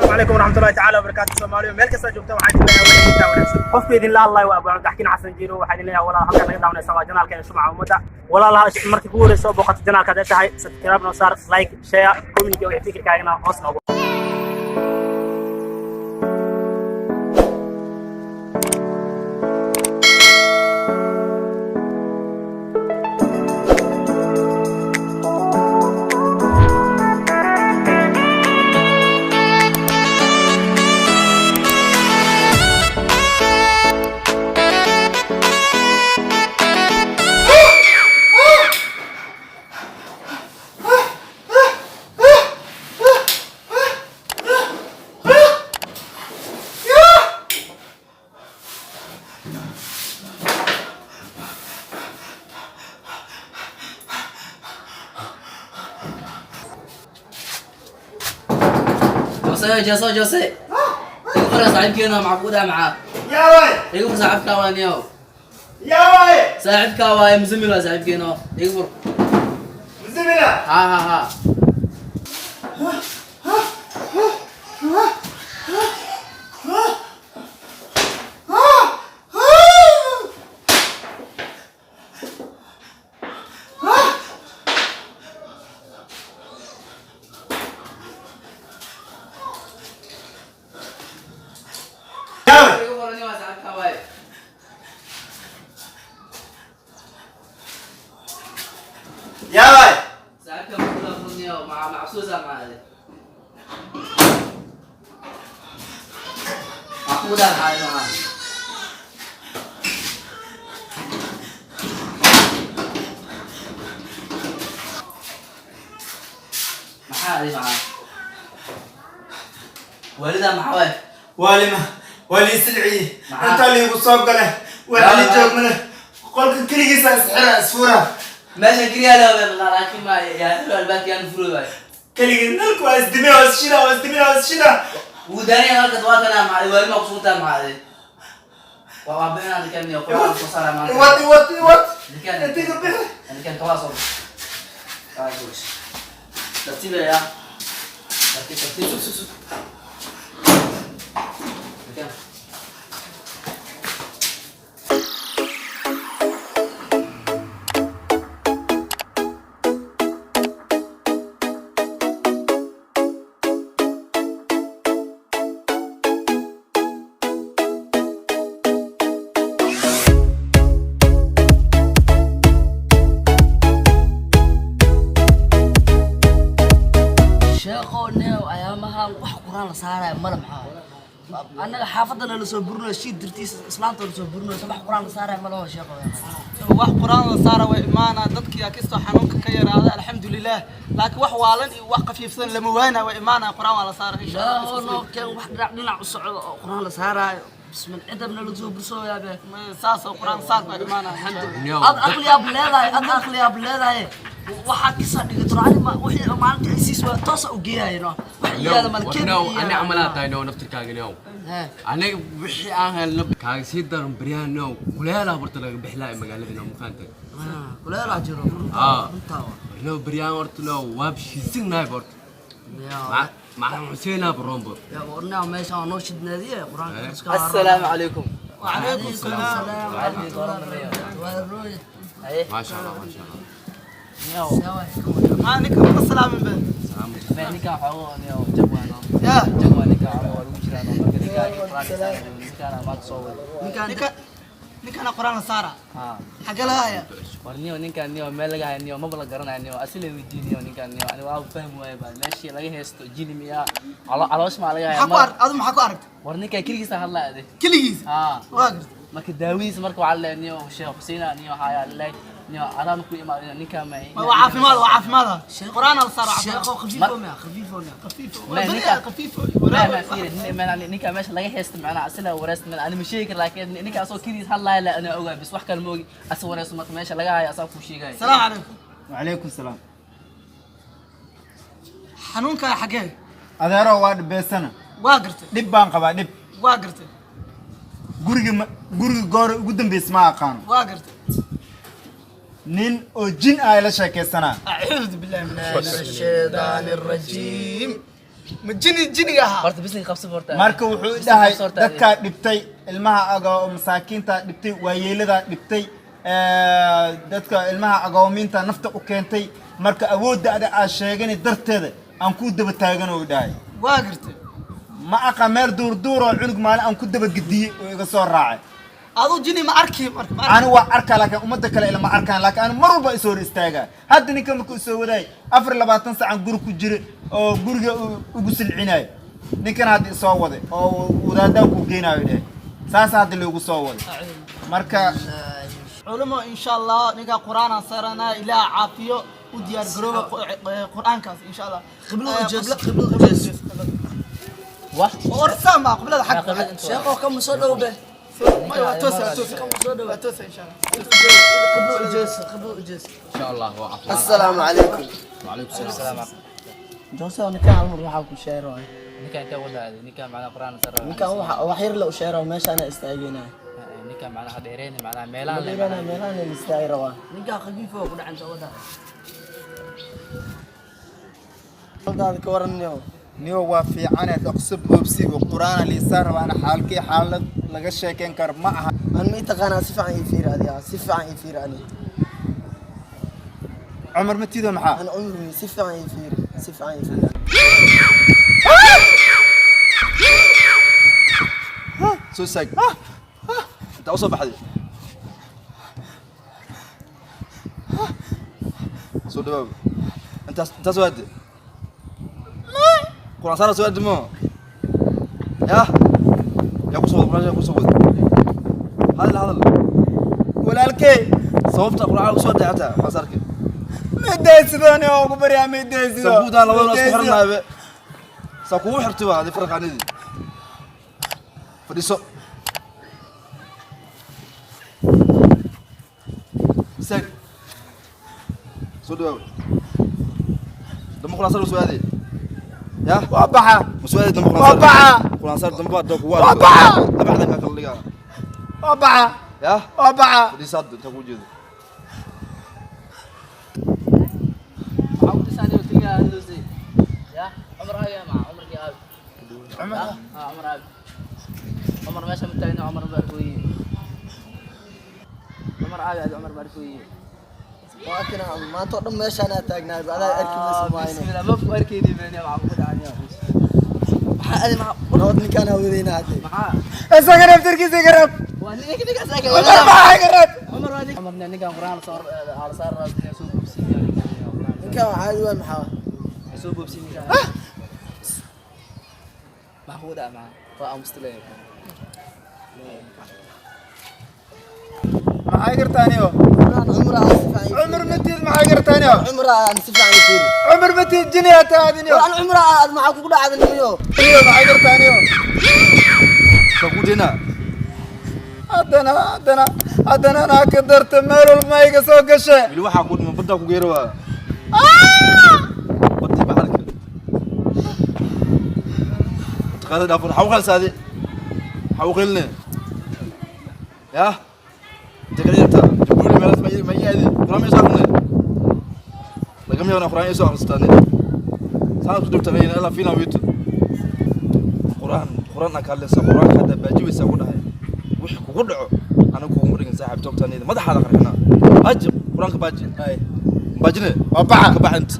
Calaykum waraxmatullahi tacaala wabarakaatu. Soomaaliya meel kasta joogta, waxaan idin leeyahay wanaagsan wanaagsan. Qofka idin la hadlayo waa Abaan Daxkin Xasan Jiiro. Waxaan idin leeyahay, walaal, halkan naga daawanaysa waa channelkeena Shumaca Ummadda. Walaalaha, markii kugu horeysa oo booqato channelka hadday tahay, subscribe noo saar, like, share, comment iyo wixii fikirkaagana hoos noogu. Jose, Jose, Jose. Igu fura saaxiibkeena, maxaa kugu dhaca maxaa? Yaa waay? Igu fur, saaxiibkaa waa niyow. Yaa waay? Saaxiibkaa waaye, Musamil waa saaxiibkeena. Igu fur. Musamila? Ha ha ha. Yaa waay? Igu fur niyow, saaxiibkaa waaye. Yaa waay? Saaxiibkaa muxuu fur niyow, maca macsuusa maca. Maxaa kugu dhaca maxaa maxaa? Maxaa adi maxaa? Waalida maxaa waaye? Waalima waa lii silciyey. Maxaa? Intaa liigu soo gale waa li joogmale, qolka keligiisa isxira isfura. Meeshan keliya loo laakiin ma yaa albaabka yaan furi waaye. Keligii nalku waa isdimina, waa isshida, waa isdimina, waa isshida. Wuu daanaya halka waa kana maxaa waalima ku suguntaa maxaa waa bixinaa ninkan iyo quraan soo saaraa maanta. Iwad, iwad, iwad. Ninkan. Intiga bixi. Ninkan kawaa soo kawaa goos tartiib ya, tartiib tartiib, sug sug sug ninkan. Sheekhow, neew, ayaamahan wax Quraan la saaraya male. Maxaa annaga xaafadana la soo burinayo shii dirtiisa, islaanta la soo burinayso, wax Quraan la saaraya male oo sheekhow. Wax Quraan la saara way imaana, dadkii kastoo xanuunka ka yaraada, alxamdulilah, laakiin wax waalan iyo wax khafiifsan lama waana, way imaana, Quraan waa la saara insha Allah. Ilaahow noo keen wax dhinac dhinac u socdo oo Quraan la saaraayo. Bismil cidabna la soo bursooyaabe. Saas oo Quraan saas baa imaana, alxamdulilah. Ad aqliyaab leedahay, ad aqliyaab leedahay, waxaa kisa dhigato ani ma wixii maalinta ay siis waa toosa u geeyayno wax iyaada male keen. Warnow, ani camalaa tahay now, naftirkaaga now. Aniga wixii aan helno kaaga sii daran baryahan now, kuleelaha horta laga bixilaa magaalada now, mafahanteen? Kuleelaa jiro. Ah. Runtaa waa. Now baryahan horta now waa shiisignahay horta. Macalin Xuseenaa barombo. Ya warnaa, meesha waa noo shidnaadiye Qur-aanka iska. Assalaamu calaykum. وعليكم السلام. Haye. Maasha Allah, maasha Allah. Niyow. ما ninka ma salaamin be. Ninkan xoogo niyow jabwaano. Ya. Jabwaa ninkan xoogo waa lagu jiraa marka ninkan Quraan saara, ninkan maanta soo wada. Ninka ninkana Quraan la saara. Ha. Xagee laga haya? War niyow, ninkan niyow meel laga hayo niyow maba la garanayo niyow, asila weydiin niyow. Ninkan niyow ani waa fahmi waaye baa meeshii laga haysto jini miyaa caloosh maa laga maxaa ku haya. arag adu? Maxaa ku aragtay? War ninkan keligiisa hadlaa ade. Keligiis? Ha. Waa gartay. Marka daawadiisa marka waxaa laleeyahay niyow Sheekh Xuseina niyow waxaa laleeyahay niyow adaan ku imaadin ninkan ma. Waa caafimaad, waa caafimaad, Quraan la saara. Sheekhow, khafiifo miya? Khafiifo miya? Ma ninka- khafiif. Ma fiiri ninka meesha laga haysto macnaha asila wareys mana ani ma sheegi karo, laakiin ninka asoo keligiis hadlaaya la ana ogaa bis, wax kale ma ogi. Asa wareyso marka meesha laga hayo asaa kuu sheegaya. السلام عليكم. وعليكم السلام. Xanuunka xagee? Adeero, waa dhibeysana. Waa gartay. Dhib baan qabaa, dhib. Waa gartay. Guriga guriga goor ugu dambeys ma aqaano. Waa gartay. Nin oo jin ah ila sheekaysanaa. أعوذ بالله من الشيطان الرجيم. Ma jini jiniga ahaa? Horta bisinka qabso horta. Marka wuxuu Bisinka dhahay qabso horta. Dadkaa dhibtay, ilmaha masaakiinta dhibtay, waayeeladaa dhibtay, dadka ilmaha agoomiinta nafta u keentay. Marka awoodda ada aad sheegani darteeda aan kuu daba taagan oo dhahay. Waa gartay. Ma aqa meel duurduur oo cunug maalin aan ku daba gediyey oo iga soo raacay. Aduu jini ma arki marka, ma arki? Ani waa arkaa, laakiin ummadda kale ilama arkaan, laakiin ani mar walba isoo hor istaagaa. Hadda ninka markuu isoo wadaay 24 sacan guri ku jira oo guriga ugu silcinayo. Ninkan hadda isoo waday oo wadaadaan ku geenaayo dheh, saasa hadda loogu soo waday marka. Culimo, insha Allah ninka qur'aan saarana, Ilaah caafiyo. U diyaar garooba qur'aankaas, insha Allah. Qiblada u jeeso, qiblada qiblada u qiblada jeeso. Qiblada. Wah. Orsa ma qiblada xag. Qiblada inta. Sheekho, kama soo dhow be. Ma waa toosa, waa toosa. Kama soo dhow. Waa toosa, insha Allah. Qiblada u jeeso, qiblada u jeeso. Insha Allah waa caafimaad. Assalaamu calaykum. وعليكم السلام. Jose, ninkaan hal mar waxaa ku sheero. Ninka intee wadaade? Ninka macnaha quraan sar. Ninkaan waxa wax yar la u sheero, meeshaana istaageynaa. Ninka macnaha dheereen macnaha meelaha le. Meelahan meelahan la istaagi rabaa. Ninkaan khafiif oo ku dhacanta wada. Haldaad ka waraniyo. Niyo, waa fiicane, dhaqso boobsiga qur-aana liisaa rabaa. Ana xaalkii xaalad laga sheekeyn karo ma aha. Aan ma taqaanaa? Si fiican ii fiiri adiga, si fiican ii fiiri ani. Cumar matiido maxaa? Aan cumri, si fiican ii fiiri, si fiican ii fiiri. Soo istaag, intaa usoo baxday, soo dhawaaw. Intaas intaas soo aade, quraan saara soo aade mo yah. Yaa kusoo wada quraan? Yaa kusoo wada? Hadal, hadal. Walaalkey. Sababta quraan usoo aade xataa quraan saarka. Midaysido, ni ugu baryaa, midaysido. Sabuudaan labadana isku xirnaabe, saa kugu xirtay waa adi farqaanidii. Fadhiiso, istaag, soo dhawaaw. Dambe quraan saar soo aade yah. Waa baxa. Ma soo aade dambe quraan Waa saar? baxa. Quraan saar dambe baa kugu Waa baxa. Abaxda kaa kala dhigaa. Waa baxa. Yah. Waa baxa. Fadhiiso hadda, intaa kuu jeedo. Waxaa ku dhisan keliya hadloosay ya Cumar aabi ma Cumarkii aabi. Cumar. Ha, Cumar aabi. Cumar meesha ma taagna. Cumar ma arkoyi. Cumar aabi adi, Cumar ma arkoyi. Waa kana maanta oo dhan meeshaan aad taagnaay, adaa arki mayso maayno. Bismillah, ma ku arkayni been. Waxaa ku dhacaya? Maxaa adi maxaa nabad ninkaan hawadeyna hadde. Maxaa? Isaga naftirkiisa iga rab. Waa ninka ninkaas. Cumar maxaa iga rab? Cumar waa ninka. Cumar ninkan quraan soo saar soo boobsiin. Ninkaan waxaa caadi waay maxaa? Soo boobsiin ninkan. Maxaa kugu dhaca? Maxaa waa aamustilay? Maxay gartaaniyo? Cumar aan si fiican. Cumar matiid, maxay gartaaniyo? Cumar aan si fiican ii fiiri. Cumar matiid, jiniyaa taadiniyo. War aan cumar aad maxaa kugu dhacday niyo? Iyo maxay gartaaniyo? Saa kuu deynaa. Haddana anaa ka darta, meel walba iga soo gashe. Weli waxaa ku dhiman baddaa ku geera, waa badii baxarka taqaada dhaafur. Waxaa u qalsaade, waxaa u qeline yah. Inta kala jirta jabuuri meelaas ma ii aade quraan ma isoo aqrinay. Lagama yaabana quraan isoo aqristaane saan isku dhibta leeyna ilaa fiilan wiito quraan. Quraan aa kaaleysa, quraanka haddaa baajibaysaa ku dhahay wixii kugu dhaco aniga kuguma dhigin saaxiib toogtaaniyada madaxaada qarxinaa. Baaji quraanka, baaji, baajine. Waa baxa. Ka bax inta.